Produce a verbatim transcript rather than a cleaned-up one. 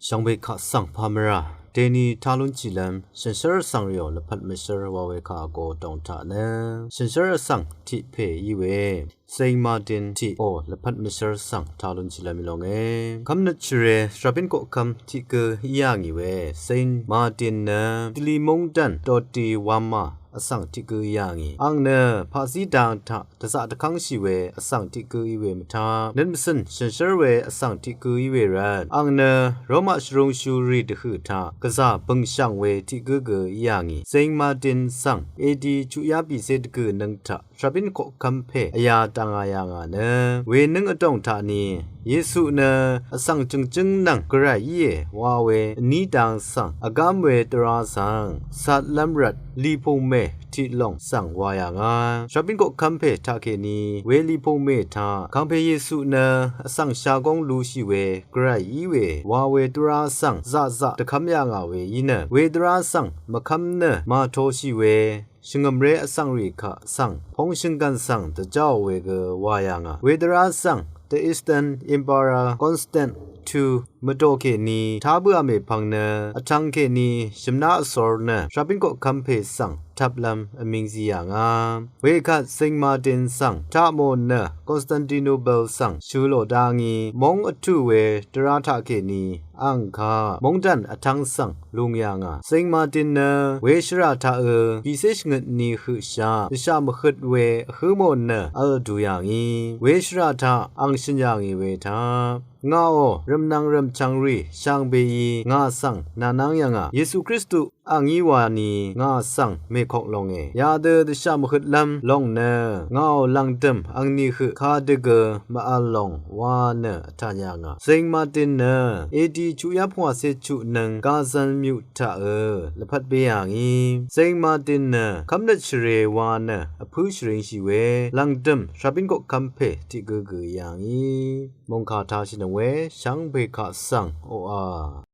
Shvngbe kaq svng pamvra deni talun chilvm shànshér vsvng rìò lvpat mvshér wa we kaq vgo dòng taq nø shànshér vsvng tiq pè í we Saint Martin tiq ò lvpat mvshér svng talun chilvm í longe. Kvmnøt shvrè svrabin koqkvm tiq gø í yà ngì we Saint Martin nø dvli mungdv̀n doti wamà vsvng tiq gø í yà ngì. Àng nø paqzí dang taq dvzaq dvkv́ngshì we vsvng tiq gø í we mvtaq nøt mvsø̀n shànshér we vsvng tiq gø í we rvt àng nø Roma shvrung shurì dvhø̀ taq gvzà bø̀ngshv̀ng we tiq gø gø í yà ngì. Saint Martin svng edi chuqyá bìcé dvgø̀ nøng taq svrabin koqkvm pè vyā dvngà yà ngà nø wenǿng vdòng taq ni Yesu nø vsvng jø̀ngjǿng nvng Gvray íe wa we vní dang svng vgám we dvrá svng catlv́m rvt lìpùngmè tiq lòng svng wa yà ngà. Svrabin koqkvm pè taqkèní we lìpùngmè taq Kàngpè Yesu nø vsvng shagóng lushì we Gvray í we wa we dvrá svng zaqzaq dvkv́m yà ngà we í nø we dvrá svng mvkv́m nø màtoshì we shvngø̀mré vsvngrì kaq svng póng shvnggv̀n svng dvjáò we gø wa yà ngà. We dvrá svng the Eastern Emperor Constantine mvdò kèní tá bǿà mèpvng nø vtvng kèní shvmná vsor nø svrabin koqkvm pè svng tvplv́m vmíng zí yà ngà. Wekvt Saint Martin svng taqmò nø Constantinople svng shø̄ lò dá ngí móng vtù we dvrá taqkèní àng kaq mungdv̀n vtv́ng svng lung yà ngà. Saint Martin nø we shvrà taqø bìcé shvngøt ni høqshaq dvshà mvhøt we vhǿ mò nø v̄l vdu yà ngí we shvrà taq àng shø̀n yà ngì we taq ngàò rv̀mnvng rv̀mchvng rì shvngbeí ngà svng nànv́ng yà ngà. Yesu Kristu àng í wani ngà svng mèkok longe. Yadø dvshà mvhøtlv́m lòng nø ngàò lv̀ngdø̀m àngní høq kadø gø mvv̄l lòng wa nø vtàn yà ngà. Saint Martin nø edi chuqyá pvngwàcé chuq nøng gazv̄n myuq taqø lvpat be yà ngí. Saint Martin nø kv́mnøt shvrè wa nø vpǿ shvringshì we lv̀ngdø̀m svrabin koqkvm pè tiq gø gø yà ngí. Mòngkà tashì nøng we shvngbe kaq svng oqà